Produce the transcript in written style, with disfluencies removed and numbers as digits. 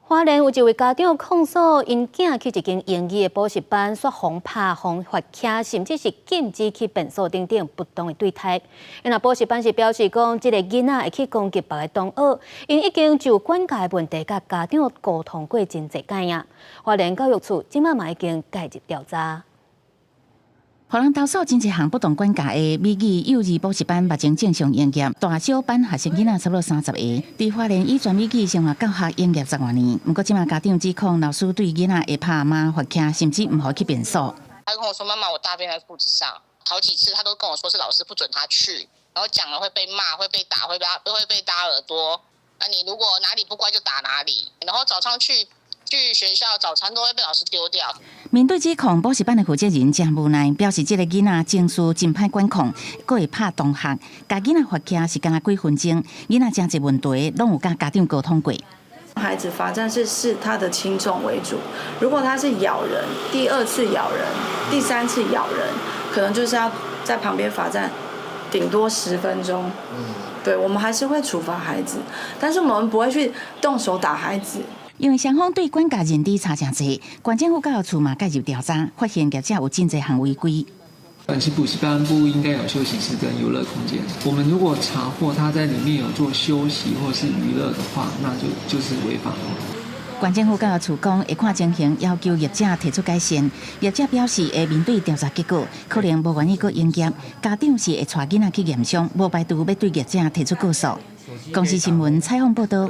花蓮有一位家長控訴，𪜶囝去一間英語的補習班，煞予拍、予罰徛，甚至是禁止去便所等等不當的對待。那補習班是表示講，這个囡仔會去攻擊別个同學，𪜶已經就管教的問題佮家長溝通過真濟擺啊。花蓮教育處這馬嘛已經介入調查。予人投訴真濟項不當管教的美語幼兒補習班，目前正常營業，大小班學生囡仔差不多30个。佇花蓮以全美語生活教學營業10外年，毋過這馬家長指控老師對囡仔會拍罵罰徛，甚至毋予去便所。他跟我說：“媽媽，我大便在褲子上。”好幾次，他都跟我說是老師不准他去，然後講了會被罵、會被打、會被打耳朵。那你如果哪裡不乖就打哪裡。然後早上去學校早餐都會被老師丟掉。面對指控，補習班的負責人誠無奈，表示這个囡仔情緒真歹管控，閣會拍同學，共囡仔罰徛是干焦幾分鐘，囡仔誠濟問題攏有佮家長溝通過。孩子罰站是視他的輕重為主，如果他是咬人，第二次咬人，第三次咬人，可能就是要在旁邊罰站，頂多10分鐘。對，我們還是會處罰孩子，但是我們不會去動手打孩子。因為雙方對管教認知差誠濟，縣政府教育處嘛介入調查，發現業者有真濟項違規。但是補習班不應該有休息室跟遊樂空間。我們如果查獲他在裡面有做休息或是娛樂的話，那就是違法。縣政府教育處講會看情形，要求業者提出改善。業者表示會面對調查結果，可能無願意閣營業。家長是會帶囡仔去驗傷，無排除欲對業者提出告訴。公視新聞採訪報道。